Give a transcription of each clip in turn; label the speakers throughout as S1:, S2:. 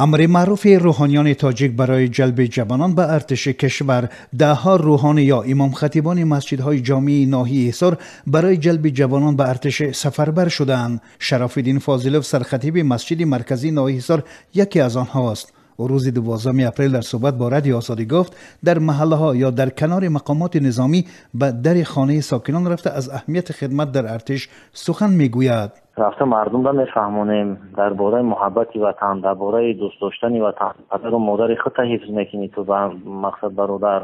S1: Амри маъруфи рӯҳониёни тоҷик барои ҷалби ҷавонон ба артиши кишвар. Даҳҳо рӯҳонӣ ё имомхатибони масҷидҳои ҷомеи ноҳияи Ҳисор барои ҷалби ҷавонон ба артиш сафарбар шудаанд. Шарофиддин Фозилов, сархатиби масҷиди марказии ноҳияи Ҳисор, яке аз онҳост. Ӯ рӯзи 12 апрел дар суҳбат бо Радиои Озодӣ гуфт, дар маҳаллаҳо ё дар канори мақомоти низомӣ ба дари хонаи сокинон рафта, аз аҳамияти хидмат дар артиш сухан мегӯяд.
S2: Рафта мардумро мефаҳмонем дар бораи муҳаббати ватан, дар бораи дӯст доштани ватан. Падару модари худро ҳифз мекунӣ ту, ба мақсад бародар.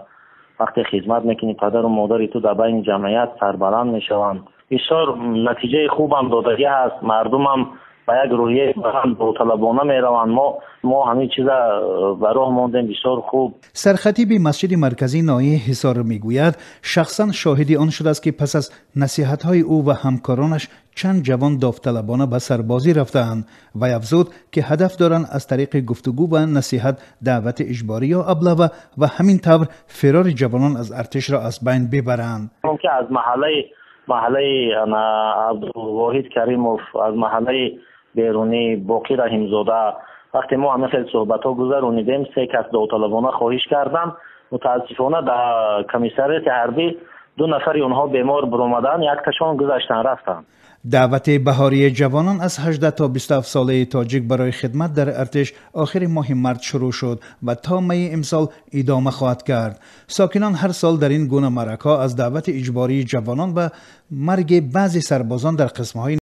S2: Вақте хидмат мекунӣ, падару модари ту дар байни ҷамъият сарбаланд мешаванд. Бисёр натиҷаи хуб ҳам додагӣ ҳаст. Мардумам ба як рӯҳияи баланд довталабона мераванд. Мо ҳамин чиза ба роҳ мондем, бисёр хуб.
S1: Сархатиби масҷиди марказии ноҳияи Ҳисор мегӯяд, шахсан шоҳиди он шудааст, ки пас аз насиҳатҳои ӯ ва ҳамкоронаш чанд ҷавон довталабона ба сарбозӣ рафтаанд ва афзуд, ки ҳадаф доранд аз тариқи гуфтугӯ ва насиҳат даъвати иҷборӣ ё аблава ва ҳамин тавр фирори ҷавонон аз артишро аз байн бибаранд.
S2: Ки аз маҳаллаи Абдулвоҳид Каримов, аз маҳаллаи Берунӣ Боқӣ Раҳимзода, вақте мо ҳамин хел суҳбатҳо гузаронидем, се кас довталабона хоҳиш карданд. Мутаассифона дар комиссариати ҳарбӣ 2 нафари онҳо бемор баромаданд, якташон гузаштан рафтанд.
S1: Даъвати баҳории ҷавонон аз 18 то 27 солаи тоҷик барои хидмат дар артиш охири моҳи март шурӯъ шуд ва то майи имсол идома хоҳад кард. Сокинон ҳар сол дар ин гуна маъракаҳо аз даъвати иҷбории ҷавонон ва марги баъзе сарбозон дар қисмҳои